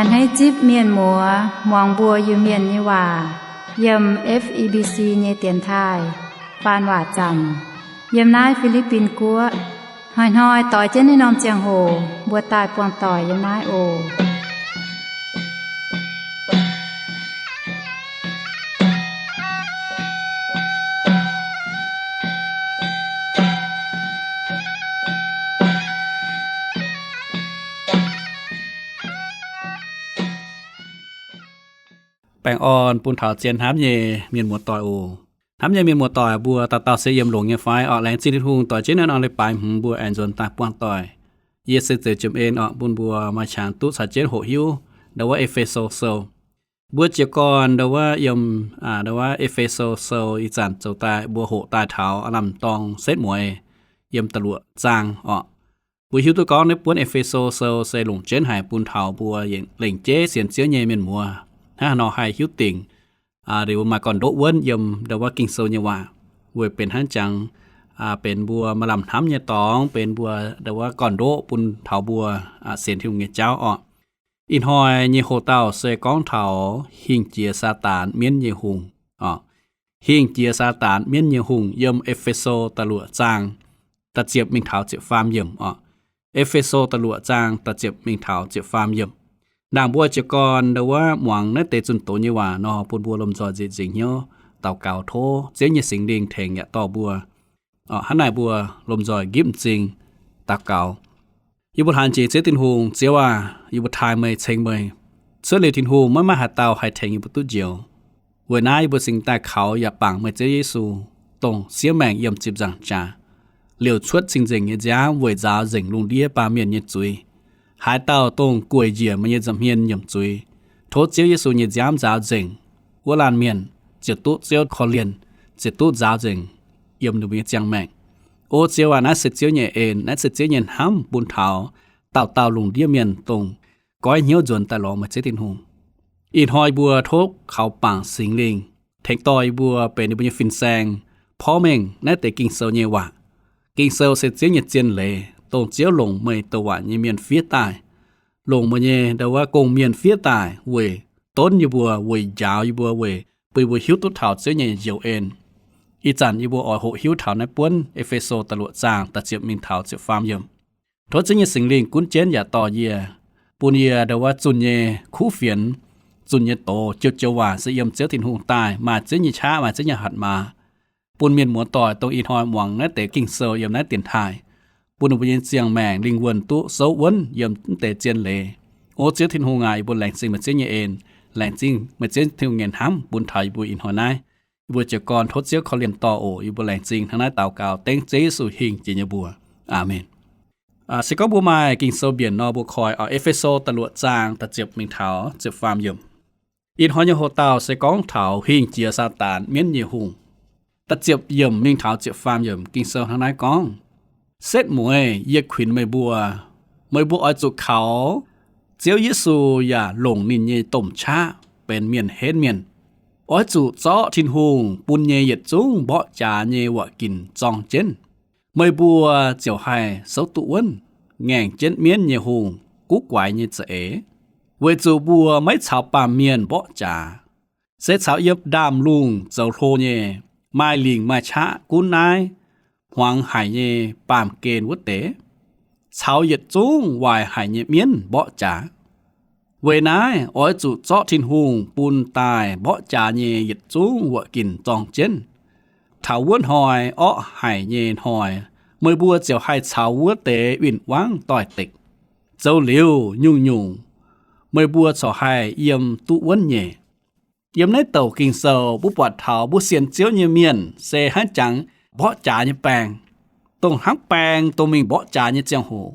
A'hneiv zipv mienh muoz muangx mbuo Iu-Mienh nyei waac yiem F E B C nyei dienx taaih faan waac zaamc yiem naaiv Fi^li^bin Guoqv. Hnoi-hnoi doix jienv naaiv norm ziangh hoc mbuo daaih buangh doic yiem naaiv oc. Baengh orn bun taux zien hnamv nyei mienh muoz-doic oc. Hnamv nyei mienh muoz-doic mbuo dauh dauh se yiem longx nyei fai? Orqc, laengz zingh Tin-Hungh doix jienv naaiv norm leiz-baaix hmz mbuo aengx nzuonx daaih buangh doic. Yie se Zeux Jiem En orqc, bun mbuo maaih qangx duqv caux jienv hoqc hiuv ndau wuov E^fe^so Sou. Mbuo jiez gorn ndau wuov yiem, ndau wuov E^fe^so Sou ih zanc zoux daaih mbuo hoqc daaih taux aav lamh dorng setv mueiz yiem da'luoqc zaang orqc. Mbuo hiuv duqv gorngv naaiv buonv E^fe^so Sou se longc jienv haic bun taux mbuo lengc jeiv sienx Ziouv nyei mienh muoz hnangv haaix nor haih hiuv dingc liuz maaih gorn-ndoqv wuonv yiem ndau wuov Ging-Sou nyei waac, weic benx hnangv jangx benx mbuo maaih lamh hnamv nyei dorngx, benx mbuo ndau wuov gorn-ndoqv bun taux mbuo sienx Tin-Hungh nyei jauv orqc. Ih hnoi nyei hoc-dauh se gorngv taux hingh jiex Saadaan mienv nyei hungh orqc. Hingh jiex Saadaan mienv nyei hungh yiem E^fe^so da'luoqc zaang da'ziepc mingh taux ziepc faam yiemc orqc. E^fe^so da'luoqc zaang da'ziepc mingh taux ziepc faam yiemc. Ndaangc mbuo jiez gorn ndau wuov muangx naaiv deix zunh doz nyei waac nor, bun mbuo lomh nzoih nzieqc nzingc hnyouv daux gaux tov Ziouv nyei Singx Lingh tengx yaac dorh mbuo. Hnangv naaic mbuo lomh nzoih nqipv m'zing daux gaux. Yie mbuo hlaax jiex Ziouv Tin-Hungh. Ziouv aac, yie mbuo taaih meih, ceng meih. Cuotv liuz Tin-Hungh maiv maaih haaix dauh haih tengx yie mbuo duqv njoux. Weic naaiv yie mbuo cingx daaih kaux yaac bangc meih Ziouv Yesu, dongh siev maengc yiem ziepc nzaangc jaax, liouc cuotv cing-nzengc nyei nziaamv weic nzaaux nzengc lungh ndiev baamh mienh nyei zuiz. Haaix dauh dongh gueic njiec meih nyei nza'hmien nyiemc zuiz, tov Ziouv Yesu nyei nziaamv nzaaux nzengc wuov laanh mienh ziouc duqv Ziouv korv-lienh, ziouc duqv nzaaux nzengc yiem ninh mbuo nyei ziangh maengc. O Ziouv aac, naaiv se Ziouv nyei en, naaiv se Ziouv nyei hnamv bun taux dauh dauh lungh ndiev mienh dongh goiv hnyouv nzuonx daaih lorz meih Ziouv Tin-Hungh. Ih hnoi mbuo tov kaux bangc Singx Lingh tengx dorh yie mbuo benx ninh mbuo nyei fin-saeng porv mengh naaiv deix Ging-Sou nyei waac. Ging-Sou se Ziouv nyei zien leiz, dongh Ziouv longc meih douc waac nyei mienh fiev daaih, longc meih nyei ndau wuov gong-mienh fiev daaih weic donv yie mbuo, weic njaaux yie mbuo, weic bun yie mbuo hiuv duqv taux Ziouv nyei njoux en. Ih zanc yie mbuo oix hoqc hiuv taux naaiv buonv E^fe^so da'luoqc zaang da'ziepc mingh taux ziepc faam yiemc. Tov Ziouv nyei Singx Lingh gunv jienv yaac dorh yie, bun yie ndau wuov zunh nyei kuv fienx, zunh nyei doz, joux-joux waac se yiem Ziouv Tin-Hungh daaih, maaih Ziouv nyei qaqv, maaih Ziouv nyei hatc maaz, bun mienh muoz-doic dongh ih hnoi muangx naaiv deix Ging-Sou yiem naaiv dienx taaih, bun ninh mbuo nyei ziangh maengc lingh wuonh duqv souv wuonv yiem naaiv deix zien leiz. O Ziouv Tin-Hungh aac, yie mbuo laengz zingh meih Ziouv nyei en, laengz zingh meih Ziouv Tin-Hungh nyei hnamv bun taux yie mbuo ih hnoi naaiv. Yie mbuo jiez gorn tov Ziouv korv-lienh dorh oc. Yie mbuo laengz zingh hnangv naaiv daux gaux dengv Ziouv Yesu hingh jiex nyei mbuox. Aamen. Se gorngv mbuo maaih Ging-Sou mbienc nor, mbuo koi E^fe^so da'luoqc zaang da'ziepc mingh taux ziepc faam yiemc. Ih hnoi nyei hoc-dauh se gorngv taux hingh jiex Saadaan mienv nyei hungh. Da'ziepc yiemc mingh taux ziepc faam yiemc Ging-Sou hnangv naaiv gorngv, Setv mueiz yie kuinx meih mbuo, meih mbuo oix zuqc kaux Ziouv Yesu yaac longc ninh nyei domh qaqv benx mienh henv mienh. Oix zuqc zorqv Tin-Hungh bun nyei yietc zungv mborqv jaax nyei waaic ginc zorng jienv. Meih mbuo ziouc haih souv duqv wuonv, ngaengc jienv mienv nyei hungh guv guaix nyei za'eix. Weic zuqc mbuo maiv caux baamh mienh mborqv jaax, se caux yiem ndaamv-lungh zoux hlo nyei, maaih lingc maaih qaqv gunv naaiv hmuangx haic nyei baamh gen wuov deix, caux yietc zungv waaic haic nyei mienv mborqv jaax. Weic naaiv oix zuqc zorqv Tin-Hungh bun daaih mborqv jaax nyei yietc zungv waaic ginc zorng jienv. Taux wuov hnoi orqv haic nyei hnoi, meih mbuo ziouc haih caux wuov deix win-wangv doix-dekc. Zoux liuz nyungc-nyungc, meih mbuo corc haih yiem duqv wuonv nyei. Yiem naaiv douc Ging-Sou mbuo buatc taux mbuo sienx Ziouv nyei mienh se hnangv jangx mborqv jaax nyei baeng, dongh hnangv baeng dongh mingh mborqv jaax nyei ziangh hoc.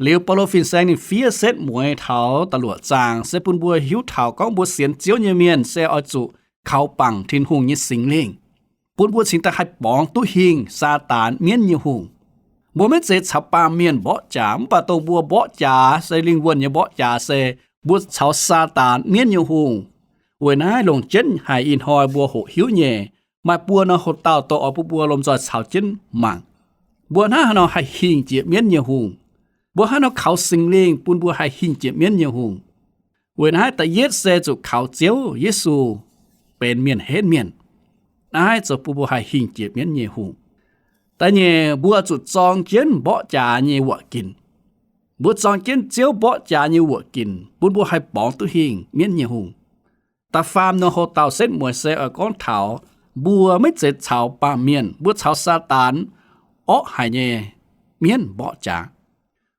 Liuz Baulo fin-saeng ninh fiev setv mueiz taux da'luoqc zaang se bun mbuo hiuv taux gorngv mbuo sienx Ziouv nyei mienh se oix zuqc kaux bangc Tin-Hungh nyei Singx Lingh, bun mbuo cingx daaih haih borngz duqv hingh Saadaan mienv nyei hungh. Mbuo maiv zeiz caux baamh mienh mborqv jaax, mv baac dongh mbuo mborqv jaax se lingh wuonh nyei mborqv jaax se mbuo caux Saadaan mienv nyei hungh. Weic naaiv longc jienv haic ih hnoi mbuo hoqc hiuv nyei, maaih buo norm hoc-dauh dongh oix bun mbuo lomh nzoih caux jienv mangc. Mbuo hnangv haaix nor haih hingh jiex mienv nyei hungh? Mbuo hnangv haaix nor kaux Singx Lingh bun mbuo haih hingh jiex mienv nyei hungh? Weic naaiv da'yietv se zuqc kaux Ziouv Yesu benx mienh henv mienh. Naaiv zoux bun mbuo haih hingh jiex mienv nyei hungh. Da'nyeic, mbuo zuqc zorng jienv mborqv jaax nyei wuoqc ginc. Mbuo zorng jienv Ziouv mborqv jaax nyei wuoqc ginc bun mbuo haih borngz duqv hingh mienv nyei hungh. Da'faam norm houx-dauh setv mueiz se oix gorngv taux mbuo maiv zeiz caux baamh mienh, mbuo caux Saadaan orqv haic nyei mienv mborqv jaax.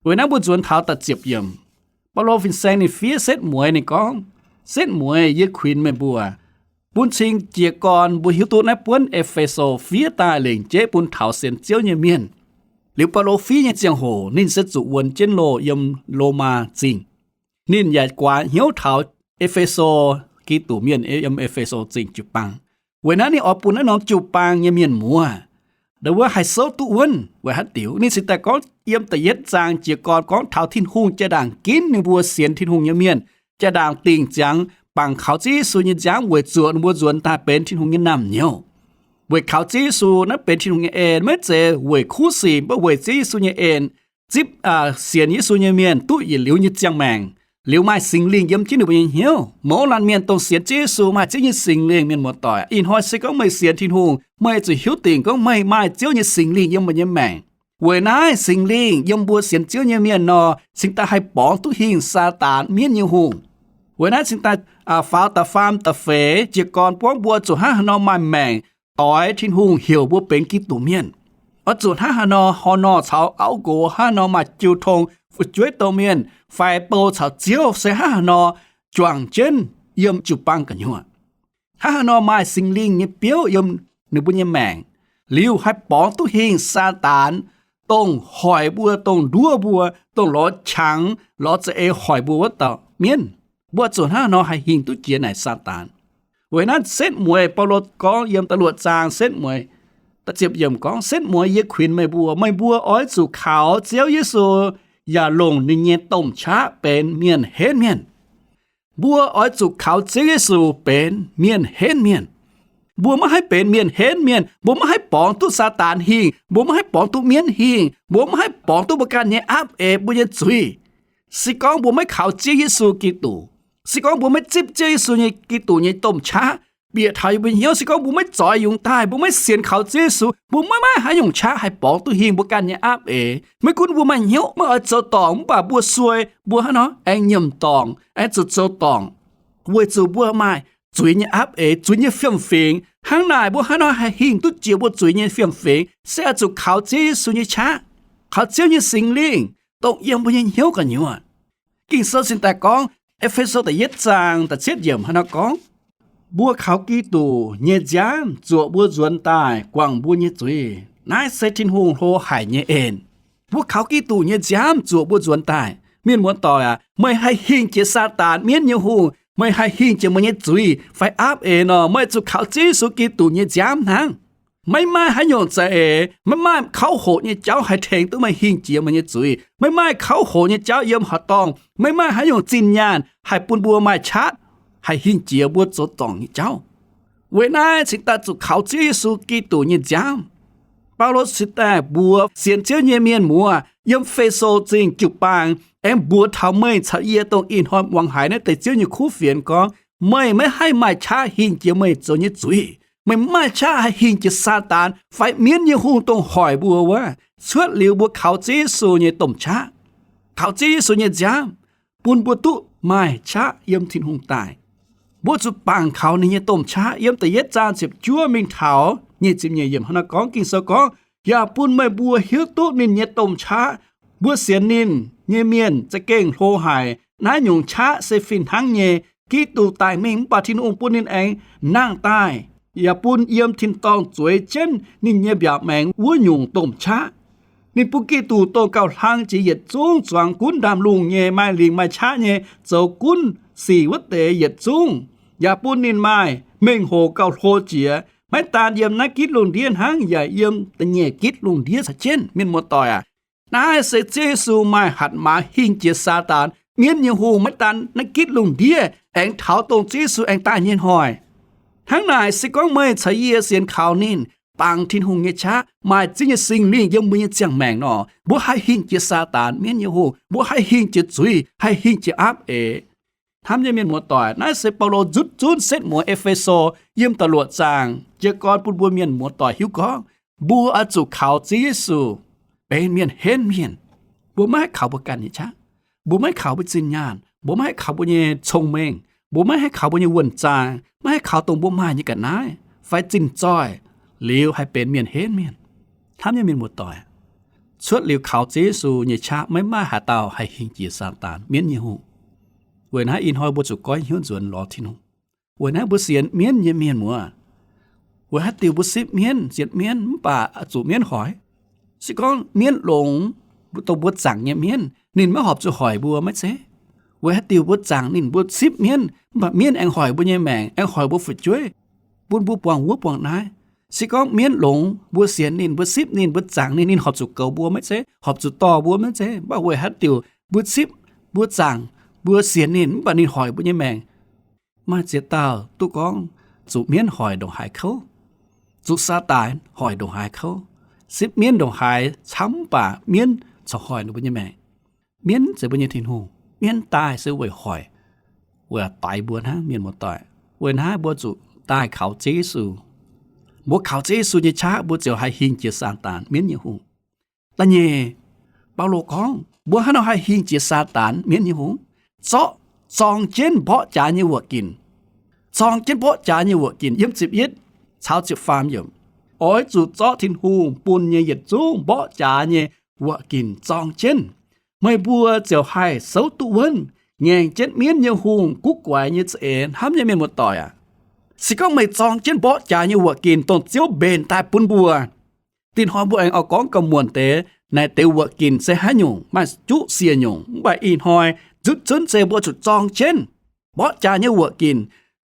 Weic naaiv mbuo nzuonx taux da'ziepc yiemc, Baulo fin-saeng ninh fiev setv mueiz ninh gorngv, Setv mueiz yie kuinx meih mbuo, bun cing jiez gorn mbuo hiuv duqv naaiv buonv E^fe^so fiev daaih lengc jeiv bun taux sienx Ziouv nyei mienh. Liuz Baulo fiev nyei ziangh hoc ninh se zuqc wuonx jienv loh yiem Lomaa Zingh. Ninh yaac guaax hnyouv taux E^fe^so Giduc mienh yiem E^fe^so Zingh jiu-baang. Weic naaiv ninh oix bun naaiv norm jiu-baang nyei mienh muoz, ndau wuov haih souv duqv wuonv weic haaix diuc. Ninh cingx daaih gorngv yiem da'yietv zaang jiez gorn gorngv taux Tin-Hungh jaa-ndaangc ginv ninh mbuo sienx Tin-Hungh nyei mienh, jaa-ndaangc dingc ziangx bangc kaux Ziouv Yesu nyei nziaamv weic zuoqc ninh mbuo nzuonx daaih benx Tin-Hungh nyei naamh nyouz. Weic kaux Ziouv Yesu naaiv benx Tin-Hungh nyei en, maiv zeiz weic kuv sic, mv baac weic Ziouv Yesu nyei en zipv sienx Yesu nyei mienh duqv yietc liuz nyei ziangh maengc. Liuz maaih Singx Lingh yiem jienv ninh mbuo nyei hnyouv. Mouz laanh mienh dongh sienx Ziouv Yesu maaih Ziouv nyei Singx Lingh, mienh muoz-doic. Ih hnoi se gorngv meih sienx Tin-Hungh, meih zuqc hiuv dingc gorngv meih maaih Ziouv nyei Singx Lingh yiem meih nyei maengc. Weic naaiv Singx Lingh yiem mbuo sienx Ziouv nyei mienh nor, cingx daaih haih borngz duqv hingh Saadaan mienv nyei hungh. Weic naaiv cingx daaih faaux da'faam da'feix jiez gorn buangv mbuo zuqc hnangv haaix nor maaih maengc doix Tin-Hungh heuc mbuo benx Giduc mienh. Oix zuqc hnangv haaix nor horh nor caux auv nqox, hnangv haaix nor maaih jiu tong fu'jueiv domh mienh fai bou caux Ziouv, se hnangv haaix nor juangc jienv yiem jiu-baang gu'nyuoz. Hnangv haaix nor maaih Singx Lingh nyei biouv yiem ninh mbuo nyei maengc, liuz haih borngz duqv hingh Saadaan, dongh hoic mbuo, dongh nduov mbuo, dongh lorz qangx lorz za'eix hoic mbuo wuov dauh mienv. Mbuo zuqc hnangv haaix nor haih hingh duqv jiex naaic Saadaan? Weic naaiv setv mueiz Baulo gorngv yiem da'luoqc zaang setv mueiz, da'ziepc yiemc gorngv, Setv mueiz yie kuinx meih mbuo, meih mbuo oix zuqc kaux Ziouv Yesu yaac longc ninh nyei domh qaqv benx mienh henv mienh. Mbuo oix zuqc kaux Ziouv Yesu benx mienh henv mienh. Mbuo maiv haih benx mienh henv mienh, mbuo maiv haih borngz duqv Saadaan hingh, mbuo maiv haih borngz duqv mienv hingh, mbuo maiv haih borngz duqv mbuo ganh nyei aapv eix, mbuo nyei zuiz. Se gorngv mbuo maiv kaux Ziouv Yesu Giduc, se gorngv mbuo maiv zipv Ziouv Yesu nyei, Giduc nyei domh qaqv bieqc taux yiem mbuo hnyouv, se gorngv mbuo maiv zoix yungz daaih, mbuo maiv sienx kaux Ziouv Yesu, mbuo maiv maaih haaix nyungc qaqv haih borngz duqv hingh mbuo ganh nyei aapv eix. Maiv gunv mbuo maaih hnyouv maiv oix zoux dorngc, mv baac mbuo suei, mbuo hnangv nor aengx nyiemc dorngc, aengx zuqc zoux dorngc, weic zuqc mbuo maaih zuiz nyei aapv eix, zuiz nyei fiem-fingx. Hnangv naaic mbuo hnangv nor haih hingh duqv jiex mbuo zuiz nyei fiem-fingx, se oix zuqc kaux Ziouv Yesu nyei qaqv, kaux Ziouv nyei Singx Lingh dongh yiem mbuo nyei hnyouv gu'nyuoz. Ging-Sou cingx daaih gorngv, E^fe^so da'yietv zaang da'cietv yiemc hnangv nor gorngv, Mbuo kaux Giduc nyei nziaamv zuoqc mbuo nzuonx daaih guangc mbuo nyei zuiz. Naaiv se Tin-Hungh hlo haic nyei en. Mbuo kaux Giduc nyei nziaamv zuoqc mbuo nzuonx daaih. Mienh muoz-doic aac, meih haih hingh jiex Saadaan mienv nyei hungh, meih haih hingh jiex meih nyei zuiz fai aapv eix nor, meih zuqc kaux Ziouv Yesu Giduc nyei nziaamv hnangv. Maiv maaih haaix nyungc za'eix, maiv maaih kauv hoqc nyei jauv haih tengx duqv meih hingh jiex meih nyei zuiz. Maiv maaih kauv hoqc nyei jauv yiem horqc dorngh. Maiv maaih haaix nyungc zinh nyaanh haih bun mbuo maaih qaqv haih hingh jiex mbuo zoux dorngc nyei jauv. Weic naaiv cingx daaih zuqc kaux Ziouv Yesu Giduc nyei nziaamv. Baulo cingx daaih mbuox sienx Ziouv nyei mienh muoz yiem Fe^so Zingh jiu-baang, aengx mbuox taux meih caux yie dongh ih hnoi muangx haiz naaiv deix Ziouv nyei kuv fienx gorngv, meih maiv haih maaih qaqv hingh jiex meih zoux nyei zuiz. Meih maiv maaih qaqv haih hingh jiex Saadaan fai mienv nyei hungh dongh hoic mbuo wuov, cuotv liuz mbuo kaux Ziouv Yesu nyei domh qaqv, kaux Ziouv Yesu nyei nziaamv, bun mbuo duqv maaih qaqv yiem Tin-Hungh daaih. Mbuo zuqc bangc kaux ninh nyei domh qaqv. Yiem da'yietv zaang ziepc juov mingh taux nyic ziepc nyeic yiemc hnangv naaiv gorngv, Ging-Sou gorngv, Yaac bun meih mbuo hiuv duqv ninh nyei domh qaqv. Mbuo sienx ninh nyei mienh za'gengh hlo haic. Naaiv nyungc qaqv se fih hnangv nyei. Giduc daic mingh mv baac Tin-Hungh bun ninh aengx nangh daaih, yaac bun yiem tin-dorngh zueiz jienv ninh nyei mbiaauc maengx wuov nyungc domh qaqv. Ninh bun Giduc dongh gauh hlang jiex yietc zungv zuangx gunv ndaamv-lungh nyei, maaih lingc maaih qaqv nyei, zoux gunv sic wuov deix yietc zungv, yaac bun ninh maaih mengh hoc gauh hlo jiex, maiv daan yiem naaiv gitv lungh ndiev hnangv, yaac yiem da'nyeic gitv lungh ndiev caux jienv. Mienh muoz-doic aac, naaiv se Ziouv Yesu maaih hatc maaz hingh jiex Saadaan mienv nyei hungh, maiv daan naaiv gitv lungh ndiev, aengx taux dongh Ziouv Yesu aengx daaih nyei hnoi. Hnangv naaic, se gorngv meih caux yie sienx kaux ninh, bangc Tin-Hungh nyei qaqv, maaih Ziouv nyei Singx Lingh yiem mbuo nyei ziangh maengc nor, mbuo haih hingh jiex Saadaan mienv nyei hungh, mbuo haih hingh jiex zuiz, haih hingh jiex aapv eix. Hnamv nyei mienh muoz-doic, naaiv se Baulo nzutv zunv setv muonz E^fe^so yiem da'luoqc zaangc jiez gorn bun mbuo mienh muoz-doic hiuv gorngv, mbuo oix zuqc kaux Ziouv Yesu benx mienh henv mienh. Mbuo maiv haih kaux mbuo ganh nyei qaqv. Mbuo maiv haih kaux mbuo zinh nyaanh. Mbuo maiv haih kaux mbuo nyei cong-mengh. Mbuo maiv haih kaux mbuo nyei wuonh zaang. Maiv haih kaux dongh mbuo maaih nyei ga'naaiv fai zinh zoih liuz haih benx mienh henv mienh. Hnamv nyei mienh muoz-doic, cuotv liuz kaux Ziouv Yesu nyei qaqv maiv maaih haaix dauh haih hingh jiex Saadaan mienv nyei hungh. Weic naaiv ih hnoi mbuo zuqc goiv hnyouv nzuonx lorz Tin-Hungh. Weic naaiv mbuo sienx mienv nyei mienh muoz, weic haaix diuc mbuo sipv mienv, sienx mienv mv baac zuqc mienv hoic? Se gorngv mienv longx, dongh mbuo zaangc nyei mienv, ninh maiv horpc zuqc hoic mbuo maiv zeiz? Weic haaix diuc mbuo zaangc ninh, mbuo sipv mienv, mv baac mienv aengx hoic mbuo nyei maengc, aengx hoic mbuo fu'jueiv, bun mbuo buangh wuov buangh naaiv? Se gorngv mienv longx, mbuo sienx ninh, mbuo sipv ninh, mbuo zaangc ninh, ninh horpc zuqc goux mbuo maiv zeiz? Horpc zuqc dorh mbuo maiv zeiz? Mv baac weic haaix diuc mbuo sipv, mbuo zaangc, mbuo sienx ninh, mv baac ninh hoic mbuo nyei maengc? Maaih ziex dauh duqv gorngv zuqc mienv hoic ndongc haaix kouv, zuqc Saadaan hoic ndongc haaix kouv. Sipv mienv ndongc haaix camv mv baac mienv corc hoic ninh mbuo nyei maengc. Mienv zeiz mbuo nyei Tin-Hungh. Mienv daaih se weic hoic, weic daix mbuo hnangv, mienh muoz-doic. Weic naaiv mbuo zuqc daaih kaux Ziouv Yesu. Mbuo kaux Ziouv Yesu nyei qaqv, mbuo ziouc haih hingh jiex Saadaan mienv nyei hungh. Da'nyeic, Baulo gorngv mbuo haaix nor haih hingh jiex Saadaan mienv nyei hungh? Zorqv zorng jienv mborqv jaax nyei wuoqc ginc. Zorng jienv mborqv jaax nyei wuoqc ginc, yiem ziepc yietv caux ziepc faam yiemc. Oix zuqc zorqv Tin-Hungh bun nyei yietc zungv mborqv jaax nyei wuoqc ginc zorng jienv. Meih mbuo ziouc haih souv duqv wuonv, ngaengc jienv mienv nyei hungh guv guaix nyei za'eix. Hnamv nyei mienh muoz-doic aac, se gorngv meih zorng jienv mborqv jaax nyei wuoqc ginc, dongh Ziouv mbenc daaih bun mbuo, dinh hnoi mbuo aengx oix gorngv gauh muonc deix, naaiv deix wuoqc ginc se haaix nyungc, maaih juqv siec nyungc. Mv baac ih hnoi nzutv zunv se mbuo zuqc zorng jienv mborqv jaax nyei wuoqc ginc.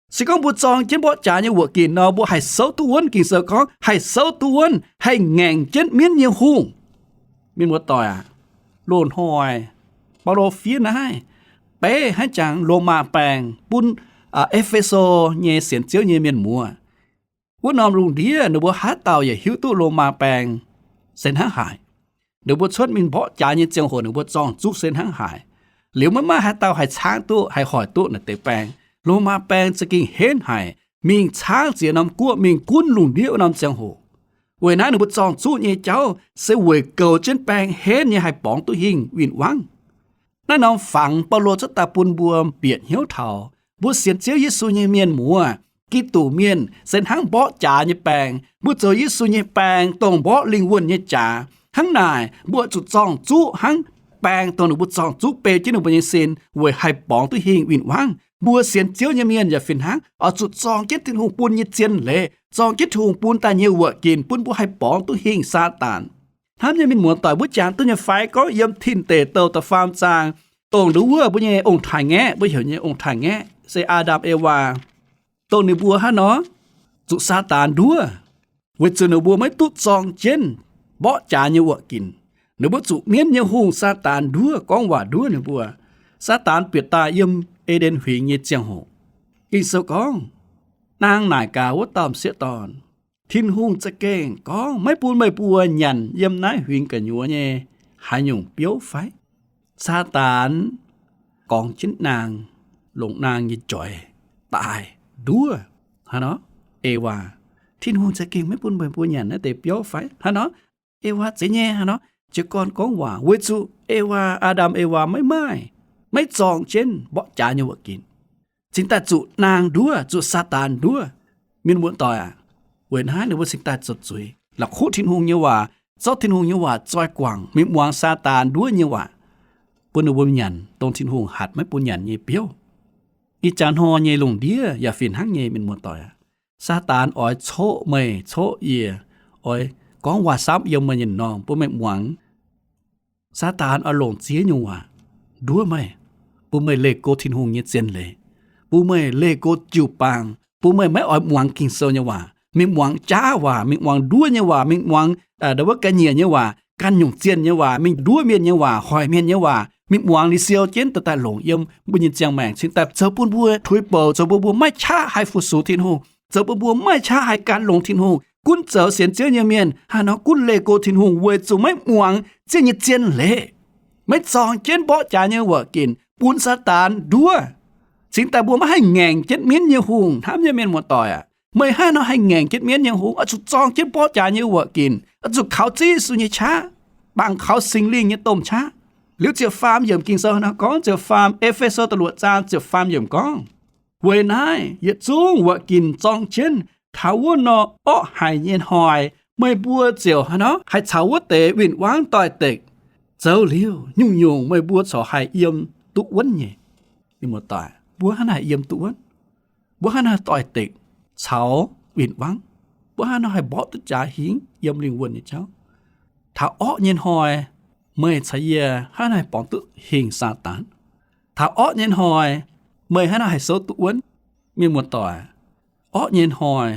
Se gorngv mbuo zorng jienv mborqv jaax nyei wuoqc ginc nor, mbuo haih souv duqv wuonv. Ging-Sou gorngv haih souv duqv wuonv, haih ngaengc jienv mienv nyei hungh. Mienh muoz-doic aac, loz-hnoi Baulo fiev naaiv beiv haaix jangx Lomaa Baeng bun E^fe^so nyei sienx Ziouv nyei mienh muoz. Wuov norm lungh ndiev ninh mbuo haaix dauh yaac hiuv duqv Lomaa Baeng se hnangv haaix. Ninh mbuo cuotv mingh mborqv jaax nyei ziangh hoc ninh mbuo zorng-zuqv se hnangv haaix. Liuz maiv maaih haaix dauh haih caangv duqv, haih hoic duqv naaiv deix baeng. Lomaa Baeng za'gengh henv haic, mingh caangv ziex norm guoqv, mingh gunv lungh ndiev wuov norm ziangh hoc. Weic naaiv ninh mbuo zorng-zuqv nyei jauv se weic goux jienv baeng henv nyei haih borngz duqv hingh win-wangv. Naaiv norm fangx Baulo cuotv daaih bun mbuo bieqc hnyouv taux mbuo sienx Ziouv Yesu nyei mienh muoz, Giduc mienh se hnangv mborqv jaax nyei baeng. Mbuo zoux Yesu nyei baeng, dongh mborqv lingh wuonh nyei jaax. Hnangv naaic, mbuo zuqc zorng-zuqv hnangv baeng dongh ninh mbuo zorng-zuqv beu jienv ninh mbuo nyei sin weic haih borngz duqv hingh win-wangv. Mbuo sienx Ziouv nyei mienh yaac fih hnangv, oix zuqc zorng jienv Tin-Hungh bun nyei zien leiz, zorng jienv Tin-Hungh bun daaih nyei wuoqc ginc bun mbuo haih borngz duqv hingh Saadaan. Hnamv nyei mienh muoz-doic, mbuo jangx duqv nyei fai gorngv yiem Tin Deic Douh da'faam zaang, dongh nduov wuov mbuo nyei ong-taaix-ngaeqv, mbuo heuc nyei ong-taaix-ngaeqv se Aa^ndam Ewaa, dongh ninh mbuo hnangv nor zuqc Saadaan nduov, weic zuqc ninh mbuo maiv duqv zorng jienv mborqv jaax nyei wuoqc ginc. Ninh mbuo zuqc mienv nyei hungh Saadaan nduov, gorngv waac nduov ninh mbuo. Saadaan bieqc daaih yiem E^nden Huingx nyei ziangh hoc. Ging-Sou gorngv, naang naaic gaax wuov dauh m'sieqv dorn, Tin-Hungh za'gengh gorngv, maiv bun meih mbuo nyanc yiem naaiv huingx gu'nyuoz nyei haaix nyungc biouv fai? Saadaan gorngv jienv naang, longc naang nyei joix daaih nduov hnangv nor Ewaa. Tin-Hungh za'gengh maiv bun meih mbuo nyanc naaiv deix biouv fai? Hnangv nor Ewaa zeiz nyei hnangv nor jiez gorn gorngv waac, weic zuqc Ewaa, Aa^ndam Ewaa maiv maaih, maiv zorng jienv mborqv jaax nyei wuoqc ginc, cingx daaih zuqc naang nduov, zuqc Saadaan nduov. Mienh muoz-doic aac, weic naaiv ninh mbuo cingx daaih zoux zuiz, la'kuqv Tin-Hungh nyei waac, zorqv Tin-Hungh nyei waac zoi guangc, mingh muangx Saadaan nduov nyei waac, bun ninh mbuo nyanc dongh Tin-Hungh hatc maiv bun nyanc nyei biouv. Ih jaax hnoi nyei lungh ndiev yaac fih hnangv nyei, mienh muoz-doic aac. Saadaan oix coqv meih, coqv yie, oix gorngv waac-samv yiem meih nyei norm bun meih muangx. Saadaan oix longc ziex nyungc waac nduov meih, bun meih leih go Tin-Hungh nyei zien leiz, bun meih leih go jiu-baang, bun meih maiv oix muangx Ging-Sou nyei waac, mingh muangx jaav waac, mingh muangx nduov nyei waac, mingh muangx wuov ga'nyiec nyei waac, ganh nyungc zienh nyei waac, mingh nduov mienh nyei waac, hoic mienh nyei waac, mingh muangx liuz siou jienv daaih longc yiem mbuo nyei ziangh maengc, cingx daaih zoux bun mbuo tuix bouc, zoux bun mbuo maiv qaqv haih fu-sux Tin-Hungh, zoux bun mbuo maiv qaqv haih gan longx Tin-Hungh. Gunv zoux sienx Ziouv nyei mienh hnangv nor gunv leih go Tin-Hungh weic zuqc maiv muangx Ziouv nyei zien leiz, maiv zorng jienv mborqv jaax nyei wuoqc ginc, bun Saadaan nduov. Cingx daaih mbuo maiv haih ngaengc jienv mienv nyei hungh. Hnamv nyei mienh muoz-doic aac, meih hnangv nor haih ngaengc jienv mienv nyei hungh, oix zuqc zorng jienv mborqv jaax nyei wuoqc ginc, oix zuqc kaux Ziouv Yesu nyei qaqv, bangc kaux Singx Lingh nyei domh qaqv. Liuz ziepc faam yiemc Ging-Sou nor gorngv, ziepc faam, E^fe^so da'luoqc zaang ziepc faam yiemc gorngv, weic naaiv yietc zungv wuoqc ginc zorng jienv taux wuov norm orqv haic nyei hnoi, meih mbuo ziouc hnangv nor haih caux wuov deix win-wangv doix-dekc zoux liuz, nyungc-nyungc meih mbuo corc haih yiem duqv wuonv nyei. Mienh muoz-doic, mbuo hnangv naaiv haih yiem duqv wuonv? Mbuo hnangv naaiv haih doix-dekc caux win-wangv? Mbuo hnangv nor haih mborqv duqv jaax hingh yiem lingh wuonh nyei jauv? Taux orqv nyei hnoi, meih caux yie hnangv naaiv haih borngz duqv hingh Saadaan? Taux orqv nyei hnoi, meih hnangv nor haih souv duqv wuonv? Mienh muoz-doic, orqv nyei hnoi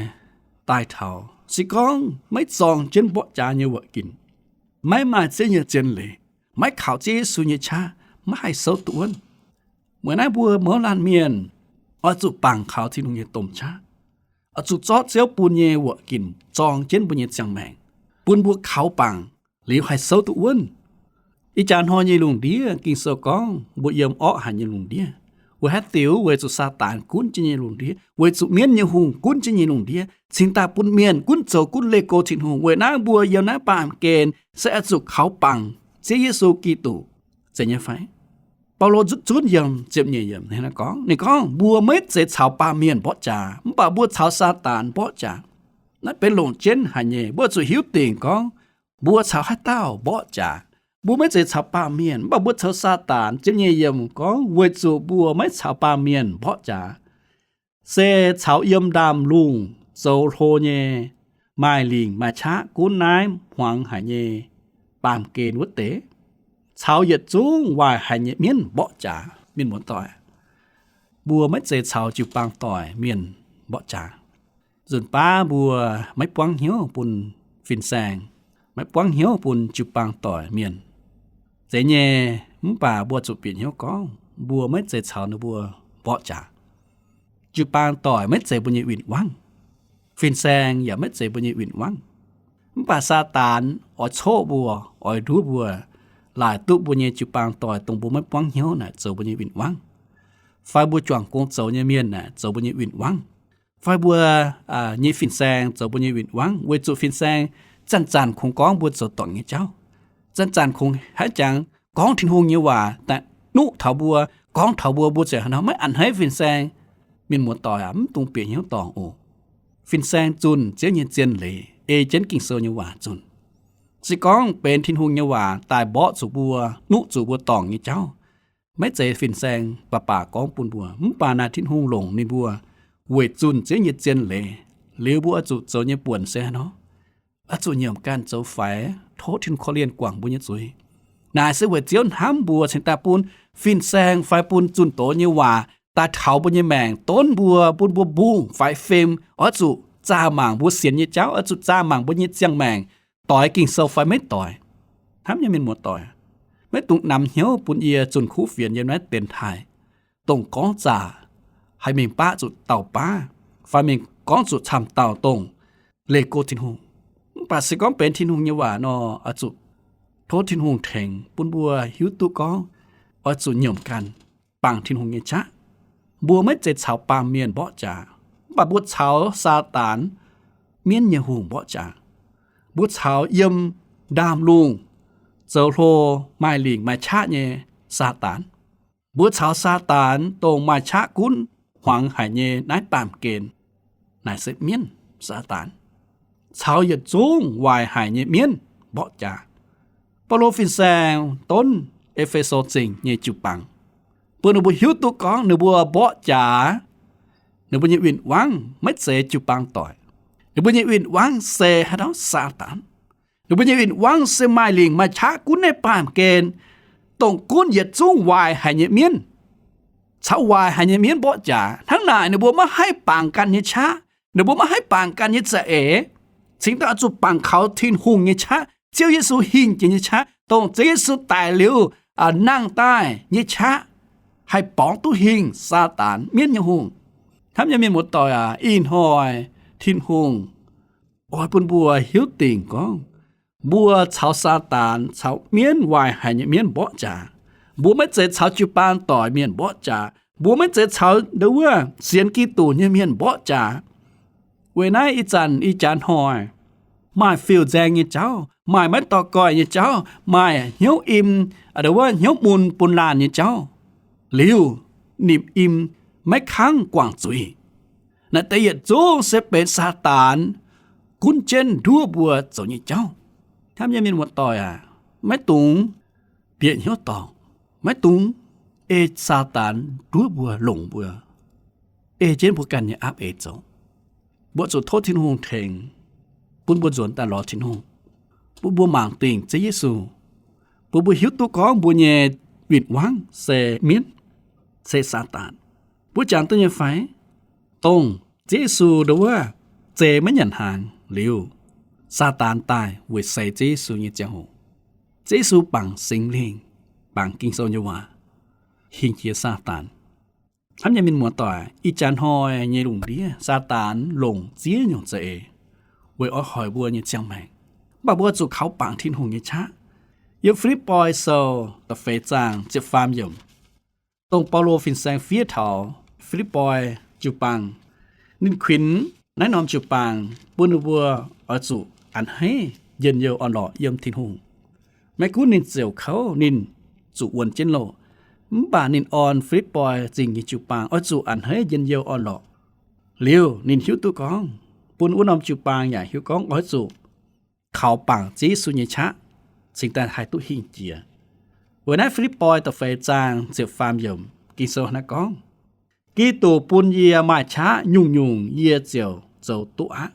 daaih taux, se gorngv maiv zorng jienv mborqv jaax nyei wuoqc ginc, maiv maaih Ziouv nyei zien leiz, maiv kaux Ziouv Yesu nyei qaqv, maiv haih souv duqv wuonv. Weic naaiv mbuo mouz laanh mienh oix zuqc bangc kaux Tin-Hungh nyei domh qaqv, oix zuqc zorqv Ziouv bun nyei wuoqc ginc zorng jienv mbuo nyei ziangh maengc, bun mbuo kaux bangc liuz haih souv duqv wuonv. Ih jaax hnoi nyei lungh ndiev, Ging-Sou gorngv mbuo yiem orqv haic nyei lungh ndiev, weic haaix diuc? Weic zuqc Saadaan gunv jienv nyei lungh ndiev, weic zuqc mienv nyei hungh gunv jienv nyei lungh ndiev, cingx daaih bun mienh gunv zoux gunv leih go Tin-Hungh. Weic naaiv mbuo yiem naaiv baamh gen se oix zuqc kaux bangc Ziouv Yesu Giduc, zeiz nyei fai? Baulo zunv zunv yiem ziepc nyeic yiemc gorngv, ninh gorngv, mbuo maiv zeiz caux baamh mienh mborqv jaax, mv baac mbuo caux Saadaan mborqv jaax. Naaiv benx longc jienv haic nyei. Mbuo zuqc hiuv dingc gorngv mbuo caux haaix dauh mborqv jaax. Mbuo maiv zeiz caux baamh mienh, mv baac mbuo caux Saadaan. Ziepc nyeic yiemc gorngv, weic zuqc mbuo maiv caux baamh mienh mborqv jaax, se caux yiem ndaamv-lungh zoux hlo nyei, maaih lingc maaih qaqv gunv naaiv hmuangx haic nyei baamh gen wuov deix, caux yietc zungv waaic haic nyei mienv mborqv jaax. Mienh muoz-doic, mbuo maiv zeiz caux jiu-baang doic mienh mborqv jaax. Nzunc baav mbuo maiv buangv hnyouv bun fin-saeng, maiv buangv hnyouv bun jiu-baang doic mienh. Zeiz nyei, mv baac mbuo zuqc bieqc hnyouv gorngv mbuo maiv zeiz caux ninh mbuo mborqv jaax. Jiu-baang doic maiv zeiz mbuo nyei win-wangv. Fin-saeng yaac maiv zeiz mbuo nyei win-wangv. Mv baac Saadaan oix coqv mbuo, oix nduov mbuo, laaic duqv mbuo nyei jiu-baang doic dongh mbuo maiv buangv hnyouv naaic zoux mbuo nyei win-wangv, fai mbuo juangc gong zoux nyei mienh naaic zoux mbuo nyei win-wangv, fai mbuo nyei fin-saeng zoux mbuo nyei win-wangv, weic zuqc fin-saeng zanc-zanc kungx gorngv mbuo zoux dorngc nyei jauv. Zanc-zanc kungx haiz jangx gorngv Tin-Hungh nyei waac daaih nuqv taux mbuo, gorngv taux mbuo, mbuo ziouc hnangv nor maiv a'hneiv fin-saeng. Mienh muoz-doic aac, mv dungx bieqc hnyouv dorngc oc. Fin-saeng zunh Ziouv nyei zien leiz, ei jienv Ging-Sou nyei waac zunh. Se gorngv benx Tin-Hungh nyei waac daaih mborqv zuqc mbuo, nuqv zuqc mbuo dorngc nyei jauv, maiv zeiz fin-saeng baac baac gorngv bun mbuo, mv baac naaic Tin-Hungh longc ninh mbuo weic zunh Ziouv nyei zien leiz. Liuz mbuo oix zuqc zoux nyei buonc se hnangv nor, oix zuqc nyiemc ganh zoux faix, tov Tin-Hungh korv-lienh guangc mbuo nyei zuiz. Naaic se weic Ziouv hnamv mbuo cingx daaih bun fin-saeng fai bun zunh doz nyei waac daaih taux mbuo nyei maengc, donv mbuo, bun mbuo mbungh faix fim, oix zuqc zaah mangc mbuo sienx nyei jauv, oix zuqc zaah mangc mbuo nyei ziangh maengc, doix Ging-Sou fai maiv doix. Hnamv nyei mienh muoz-doic, maiv dungx namx hnyouv bun yie zunh kuv fienx yiem naaiv dienx taaih, dongh gorngv zaqc, haih mingh baqv zuqc dauh baav, fai mingh gorngv zuqc camv dauh dongh leih go Tin-Hungh. Mv baac se gorngv benx Tin-Hungh nyei waac nor, oix zuqc tov Tin-Hungh tengx bun mbuo hiuv duqv gorngv oix zuqc nyiemc ganh bangc Tin-Hungh nyei qaqv. Mbuo maiv zeiz caux baamh mienh mborqv jaax, mv baac mbuo caux Saadaan, mienv nyei hungh, mborqv jaax. Mbuo caux yiem ndaamv-lungh zoux hlo, maaih lingc maaih qaqv nyei Saadaan. Mbuo caux Saadaan, dongh maaih qaqv gunv hmuangx haic nyei naaiv baamh gen, naaic se mienv Saadaan, caux yietc zungv waaic haic nyei mienv mborqv jaax. Baulo fin-saeng donv E^fe^so Zingh nyei jiu-baang, bun ninh mbuo hiuv duqv gorngv ninh mbuo mborqv jaax, ninh mbuo nyei win-wangv maiv zeiz jiu-baang doic. Ninh mbuo nyei win-wangv se haaix dauh? Saadaan. Ninh mbuo nyei win-wangv se maaih lingc maaih qaqv gunv naaiv baamh gen, dongh gunv yietc zungv waaic haic nyei mienv, caux waaic haic nyei mienv mborqv jaax. Hnangv naaic ninh mbuo maiv haih bangc ganh nyei qaqv, ninh mbuo maiv haih bangc ganh nyei za'eix, cingx daaih oix zuqc bangc kaux Tin-Hungh nyei qaqv, Ziouv Yesu hingh jiex nyei qaqv, dongh Ziouv Yesu daic liuz nangh daaih nyei qaqv, haih borngz duqv hingh Saadaan, mienv nyei hungh. Hnamv nyei mienh muoz-doic aac, ih hnoi Tin-Hungh oix bun mbuo hiuv dingc gorngv, mbuo caux Saadaan, caux mienv, waaic haic nyei mienv mborqv jaax. Mbuo maiv zeiz caux jiu-baang doic mienh mborqv jaax. Mbuo maiv zeiz caux ndau wuov sienx Giduc nyei mienh mborqv jaax. Weic naaiv ih zanc ih jaax hnoi, maaih fiuv-nzaeng nyei jauv, maaih maiv dorh goih nyei jauv, maaih hnyouv im, ndau wuov hnyouv mun bun laanh nyei jauv. Liuz, nimc im maiv kangv guangc zuiz. Naaiv deix yietc zungv se benx Saadaan gunv jienv nduov mbuo zoux nyei jauv. Hnamv nyei mienh muoz-doic aac, maiv dungx bieqc hnyouv dorngc, maiv dungx ei Saadaan nduov mbuo, longc mbuo, ei jienv mbuo ganh nyei aapv eix zoux. Mbuo zuqc tov Tin-Hungh tengx, bun mbuo nzuonx daaih lorz Tin-Hungh, bun mbuo mangc dingc Ziouv Yesu, bun mbuo hiuv duqv gorngv mbuo nyei win-wangv se mienv, se Saadaan. Mbuo jangx duqv nyei fai? Dongh Ziouv Yesu ndau wuov zeix maiv nyanc hnaangx liuz, Saadaan daaih weic seix Ziouv Yesu nyei ziangh hoc, Ziouv Yesu bangc Singx Lingh, bangc Ging-Sou nyei waac, hingh jiex Saadaan. Hnamv nyei mienh muoz-doic, ih jaax hnoi nyei lungh ndiev Saadaan longc ziex nyungc za'eix weic oix hoic mbuo nyei ziangh maengc. Mv baac mbuo zuqc kaux bangc Tin-Hungh nyei qaqv. Yiem Fi^lipv^poi Sou da'feix zaang ziepc faam yiemc, dongh Baulo fin-saeng fiev taux Fi^lipv^poi jiu-baang, ninh kuinx naaiv norm jiu-baang bun ninh mbuo oix zuqc a'hneiv njien-youh orn-lorqc yiem Tin-Hungh. Maiv gunv ninh ziouc kouv, ninh zuqc wuonx jienv loh, mv baac ninh orn Fi^lipv^poi Zingh nyei jiu-baang oix zuqc a'hneiv njien-youh orn-lorqc. Liuz ninh hiuv duqv gorngv, bun wuov norm jiu-baang yaac hiuv gorngv oix zuqc kaux bangc Ziouv Yesu nyei qaqv, cingx daaih haih duqv hingh jiex. Weic naaiv Fi^lipv^poi da'feix zaang ziepc faam yiemc Ging-Sou naaiv gorngv, Giduc bun yie maaih qaqv nyungc-nyungc yie ziouc zoux duqv aqv.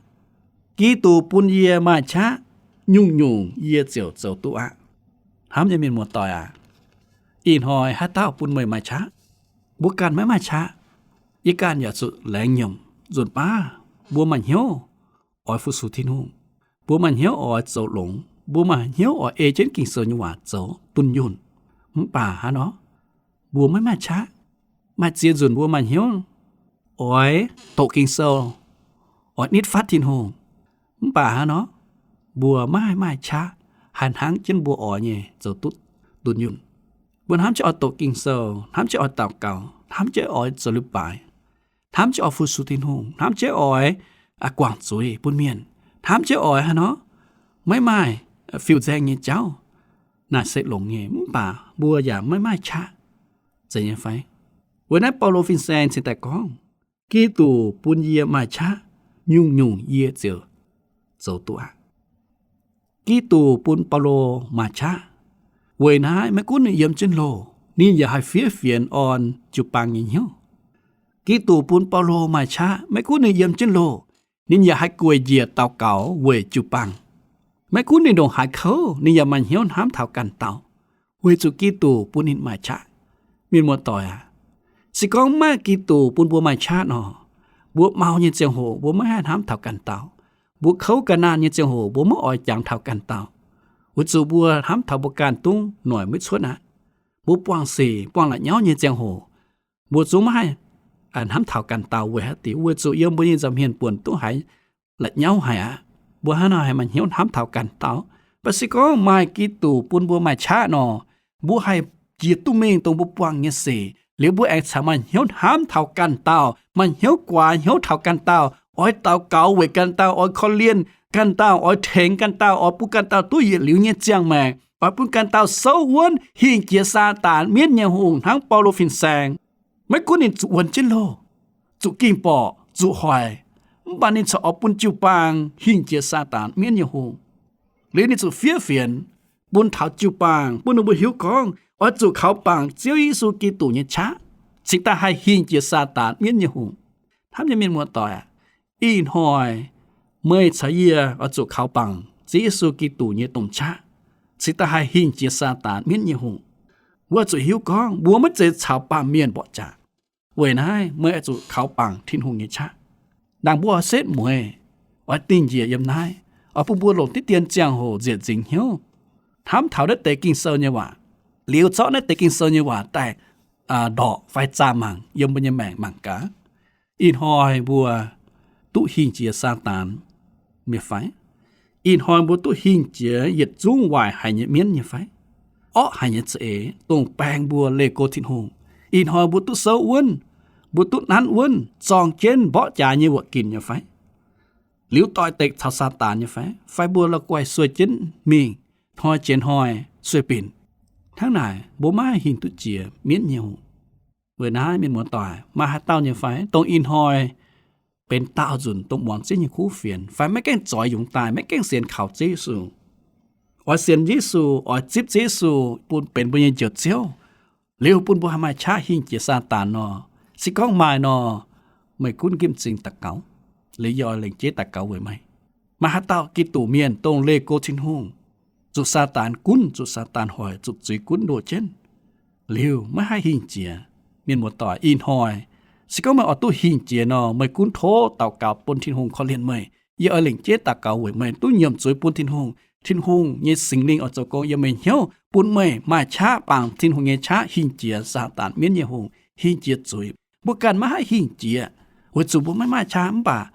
Giduc bun yie maaih qaqv nyungc-nyungc yie ziouc zoux duqv aqv. Hnamv nyei mienh muoz-doic aac, ih hnoi haaix dauh bun meih maaih qaqv? Mbuo ganh maiv maaih qaqv. Yie ganh yaac zuqc laengz nyiemc nzunc baav mbuo maaih hnyouv oix fu-sux Tin-Hungh, mbuo maaih hnyouv oix zoux longx, mbuo maaih hnyouv oix ei jienv Ging-Sou nyei waac zoux dunh yunh. Mv baac hnangv nor, mbuo maiv maaih qaqv. Maaih ziex nzunc mbuo maaih hnyouv oix doqc Ging-Sou, oix nitv fatv Tin-Hungh. Mv baac hnangv nor, mbuo maiv maaih qaqv haih hnangv jienv mbuo oix nyei zoux duqv dunh yunh. Mbuo hnamv jienv oix doqc Ging-Sou, hnamv jienv oix daux gaux, hnamv jienv oix zoux leiz-baaix, hnamv jienv oix fu-sux Tin-Hungh, hnamv jienv oix guangc zuiz bun mienh, hnamv jienv oix hnangv nor, maiv maaih fiuv-nzaeng nyei jauv. Naaic se longx nyei, mv baac mbuo yaac maiv maaih qaqv, zeiz nyei fai? Weic naaiv Baulo fin-saeng cingx daaih gorngv, Giduc bun yie maaih qaqv, nyungc-nyungc yie ziouc zoux duqv aqv. Giduc bun Baulo maaih qaqv. Weic naaiv maiv gunv ninh yiem jienv loh, ninh yaac haih fiev fienx orn jiu-baang nyei hnyouv. Giduc bun Baulo maaih qaqv, maiv gunv ninh yiem jienv loh, ninh yaac haih gueic njiec daux gaux weic jiu-baang. Maiv gunv ninh ndongc haaix kouv, ninh yaac maaih hnyouv hnamv taux ganh dauh, weic zuqc Giduc bun ninh maaih qaqv. Mienh muoz-doic aac, se gorngv maiv maaih Giduc bun mbuo maaih qaqv nor, mbuo mau nyei ziangh hoc mbuo maiv haih hnamv taux ganh dauh. Mbuo kouv ga'naanh nyei ziangh hoc mbuo maiv oix jangx taux ganh dauh, weic zuqc mbuo hnamv taux mbuo ganh dungv noic maiv cuotv aqv. Mbuo buangh sic buangh la'nyauv nyei ziangh hoc, mbuo zungv maiv haih hnamv taux ganh dauh. Weic haaix diuc? Weic zuqc yiem mbuo nyei nza'hmien buonc duqv haiz la'nyauv haic aqv. Mbuo hnangv naaic haih maaih hnyouv hnamv taux ganh dauh. Mv baac se gorngv maaih Giduc bun mbuo maaih qaqv nor, mbuo haih jiex duqv mingh dongh mbuo buangh nyei sic. Liuz mbuo aengx caux maaih hnyouv hnamv taux ganh dauh, maaih hnyouv guaax hnyouv taux ganh dauh, oix daux gaux weic ganh dauh, oix korv-lienh ganh dauh, oix tengx ganh dauh, oix bun ganh dauh duqv yietc liuz nyei ziangh maengc, oix bun ganh dauh souv wuonv hingh jiex Saadaan mienv nyei hungh hnangv Baulo fin-saeng. Maiv gunv ninh zuqc wuonx jienv loh, zuqc ging-borqc, zuqc hoic, mv baac ninh corc oix bun jiu-baang hingh jiex Saadaan mienv nyei hungh. Liuz ninh zuqc fiev fienx bun taux jiu-baang, bun ninh mbuo hiuv gorngv oix zuqc kaux bangc Ziouv Yesu Giduc nyei qaqv, cingx daaih haih hingh jiex Saadaan mienv nyei hungh. Hnamv nyei mienh muoz-doic aac, ih hnoi meih caux yie oix zuqc kaux bangc Ziouv Yesu Giduc nyei domh qaqv, cingx daaih haih hingh jiex Saadaan mienv nyei hungh. Mbuo zuqc hiuv gorngv mbuo maiv zeiz caux baamh mienh mborqv jaax. Weic naaiv meih oix zuqc kaux bangc Tin-Hungh nyei qaqv. Ndaangc mbuo oix setv mueiz, oix dingh njiec yiem naaiv, oix bun mbuo longc diqv dien ziangh hoc nziec nzingx hnyouv, hnamv taux naaiv deix Ging-Sou nyei waac, liuz zorqv naaiv deix Ging-Sou nyei waac daaih ndorqc fai zaah mangc yiem mbuo nyei maengc mangc gaax. Ih hnoi mbuo duqv hingh jiex Saadaan nyei fai? Ih hnoi mbuo duqv hingh jiex yietc zungv waaic haic nyei mienv nyei fai? Orqv haic nyei za'eix dongh baeng mbuo leih go Tin-Hungh. Ih hnoi mbuo duqv souv wuonv, mbuo duqv nanv wuonv, zorng jienv mborqv jaax nyei wuoqc ginc nyei fai? Liuz doix-dekc caux Saadaan nyei fai? Fai mbuo la'guaih sueih jienv mingh, hnoi jiex hnoi sueih binc? Hnangv naaic mbuo maiv haih hingh duqv jiex mienv nyei hungh. Weic naaiv mienh muoz-doic, maaih haaix dauh nyei fai dongh ih hnoi benx daauh nzunc dongh muangx Ziouv nyei kuv fienx, fai maiv gaengh zoix yungz daaih, maiv gaengh sienx kaux Ziouv Yesu, oix sienx Yesu, oix zipv Ziouv Yesu bun benx mbuo nyei Njoux Ziouv, liuz bun mbuo haih maaih qaqv hingh jiex Saadaan nor, se gorngv maaih nor, meih gunv nqemh zingh daux gaux, liuz yie oix lengc jeiv daux gaux weic meih. Maaih haaix dauh Giduc mienh dongh leih go Tin-Hungh, zuqc Saadaan gunv, zuqc Saadaan hoic, zuqc zuiz gunv ndoh jienv, liuz maiv haih hingh jiex? Mienh muoz-doic, ih hnoi se gorngv meih oix duqv hingh jiex nor, meih gunv tov daux gaux bun Tin-Hungh korv-lienh meih. Yie oix lengc jeiv daux gaux weic meih duqv nyiemc zuiz bun Tin-Hungh. Tin-Hungh nyei Singx Lingh oix zoux gong yiem meih hnyouv, bun meih maaih qaqv bangc Tin-Hungh nyei qaqv hingh jiex Saadaan mienv nyei hungh, hingh jiex zuiz. Mbuo ganh maiv haih hingh jiex, weic zuqc mbuo maiv maaih qaqv. Mv baac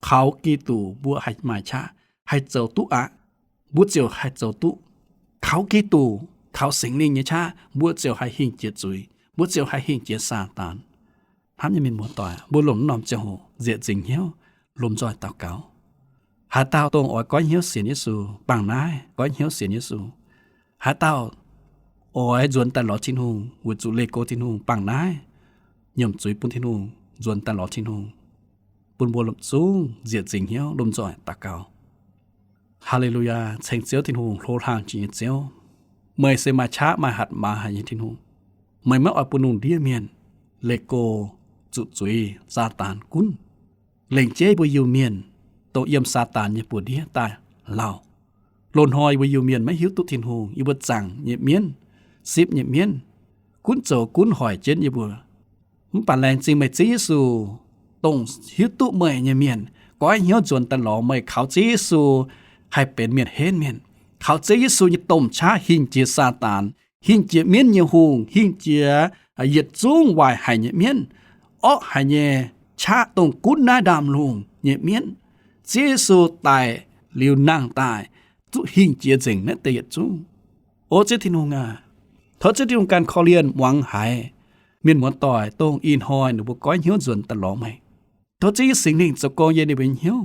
kaux Giduc mbuo haih maaih qaqv, haih zoux duqv aqv. Mbuo ziouc haih zoux duqv. Kaux Giduc, kaux Singx Lingh nyei qaqv, mbuo ziouc haih hingh jiex zuiz, mbuo ziouc haih hingh jiex Saadaan. Hnamv nyei mienh muoz-doic, mbuo lomh norm ziangh hoc nzieqc nzingc hnyouv lomh nzoih daux gaux. Haaix dauh dongh oix goiv hnyouv sienx Yesu, bangc naaiv goiv hnyouv sienx Yesu. Haaix dauh oix nzuonx daaih lorz Tin-Hungh weic zuqc leih go Tin-Hungh, bangc naaiv nyiemc zuiz bun Tin-Hungh, nzuonx daaih lorz Tin-Hungh. Bun mbuo lomh zungv nzieqc nzingc hnyouv lomh nzoih daux gaux. Haa^le^lu^yaa, ceng Ziouv Tin-Hungh, hlo hlang jiex nyei Ziouv. Meih se maaih qaqv maaih hatc maaz haic nyei Tin-Hungh. Meih maiv oix bun lungh ndiev mienh leih go zuqc zuiz Saadaan gunv. Lengc jeiv mbuo Iu-Mienh dongh yiem Saadaan nyei buoz-ndiev daaih lauh. Loz-hnoi yie mbuo Iu-Mienh maiv hiuv duqv Tin-Hungh, yie mbuo zaangc nyei mienv, sipv nyei mienv, gunv zoux gunv hoic jienv yie mbuo. Mv baac laengz zingh meih Ziouv Yesu, dongh hiuv duqv meih nyei mienh goiv hnyouv nzuonx daaih lorz meih, kaux Ziouv Yesu haih benx mienh henv mienh, kaux Ziouv Yesu nyei domh qaqv hingh jiex Saadaan, hingh jiex mienv nyei hungh, hingh jiex yietc zungv waaic haic nyei mienv, orqv haic nyei qaqv dongh gunv naaiv ndaamv lungh nyei mienv. Ziouv Yesu daic liuz nangh daaih, duqv hingh jiex nzengc naaiv deix yietc zungv. O Ziouv Tin-Hungh aac, tov Ziouv Tin-Hungh ganh korv-lienh muangx haiz mienh muoz-doic dongh ih hnoi ninh mbuo goiv hnyouv nzuonx daaih lorz meih. Tov Ziouv nyei Singx Lingh zoux gong yiem ninh mbuo nyei hnyouv,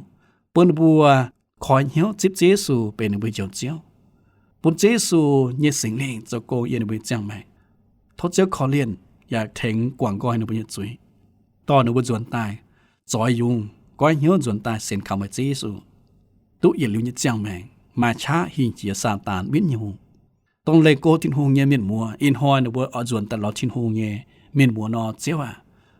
bun ninh mbuo koi hnyouv zipv Ziouv Yesu benx ninh mbuo Njoux Ziouv. Bun Ziouv Yesu nyei Singx Lingh zoux gong yiem ninh mbuo nyei ziangh maengc. Tov Ziouv korv-lienh yaac tengx guangc nqoi ninh mbuo nyei zuiz, dorh ninh mbuo nzuonx daaih zoix yungz, goiv hnyouv nzuonx daaih sienx kaux meih Ziouv Yesu, duqv yietc liuz nyei ziangh maengc, maaih qaqv hingh jiex Saadaan mienv nyei hungh. Dongh leih go Tin-Hungh nyei mienh muoz, ih hnoi ninh mbuo oix nzuonx daaih lorz Tin-Hungh nyei mienh muoz nor, Ziouv aac,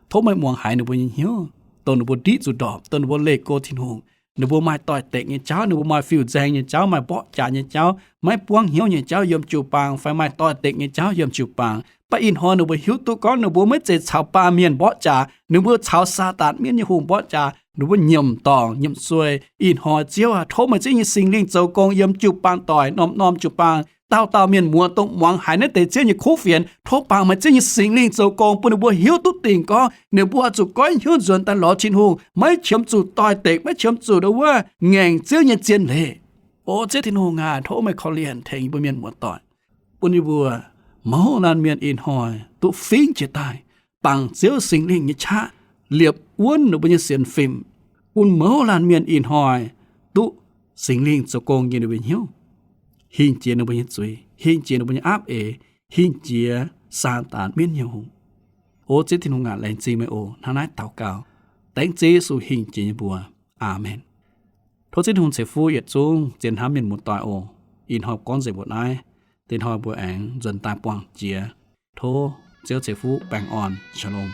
tov meih muangx haiz ninh mbuo nyei hnyouv, dongh ninh mbuo ndiqv zuqc ndorpc, dongh ninh mbuo leih go Tin-Hungh. Ninh mbuo maaih doix-dekc nyei jauv, ninh mbuo maaih fiuv-nzaeng nyei jauv, maaih mborqv jaax nyei jauv, maiv buangv hnyouv nyei jauv yiem jiu-baang, fai maaih doix-dekc nyei jauv yiem jiu-baang. Mv baac ih hnoi ninh mbuo hiuv duqv gorngv ninh mbuo maiv zeiz caux baamh mienh mborqv jaax, ninh mbuo caux Saadaan mienv nyei hungh mborqv jaax, ninh mbuo nyiemc dorngc nyiemc suei. Ih hnoi Ziouv aac, tov meih Ziouv nyei Singx Lingh zoux gong yiem jiu-baang doic, norm-norm jiu-baang, dauh dauh mienh muoz dongh muangx haiz naaiv deix Ziouv nyei kuv fienx, tov bangc meih Ziouv nyei Singx Lingh zoux gong bun ninh mbuo hiuv duqv dingc gorngv ninh mbuo zuqc goiv hnyouv nzuonx daaih lorz Tin-Hungh, maiv qiemx zuqc doix-dekc, maiv qiemx zuqc ndo wuov ngaengc Ziouv nyei zien leiz. O Ziouv Tin-Hungh aac, tov meih korv-lienh tengx yie mbuo mienh muoz-doic, bun yie mbuo mouz laanh mienh ih hnoi duqv fingx jiex daaih, bangc Ziouv Singx Lingh nyei qaqv liepc wuonv ninh mbuo nyei sienx fim, bun mouz laanh mienh ih hnoi duqv Singx Lingh zoux gong yiem ninh mbuo nyei hnyouv, hingh jiex ninh mbuo nyei zuiz, hingh jiex ninh mbuo nyei aapv eix, hingh jiex Saadaan mienv nyei hungh. O Ziouv Tin-Hungh aac, laengz zingh meih oc. Hnangv naaiv daux gaux dengv Ziouv Yesu hingh jiex nyei mbuox. Aamen. Tov Ziouv Tin-Hungh ceix fuqv yietc zungv zien hnamv mienh muoz-doic oc. Ih hnoi gorngv nzengc mbuoqc naaiv, deix hnoi mbuo aengx nzuonx daaih buangh jiex. Tov Ziouv ceix fuqv baengh orn. Shalom.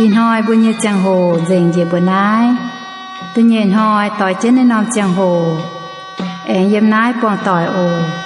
Ih hnoi mbuo nyei ziangh hoc nzengc njiec mbuoqc naaiv. Da'nyeic hnoi doix jienv naaiv norm ziangh hoc aengx yiem naaiv buangh doic oc.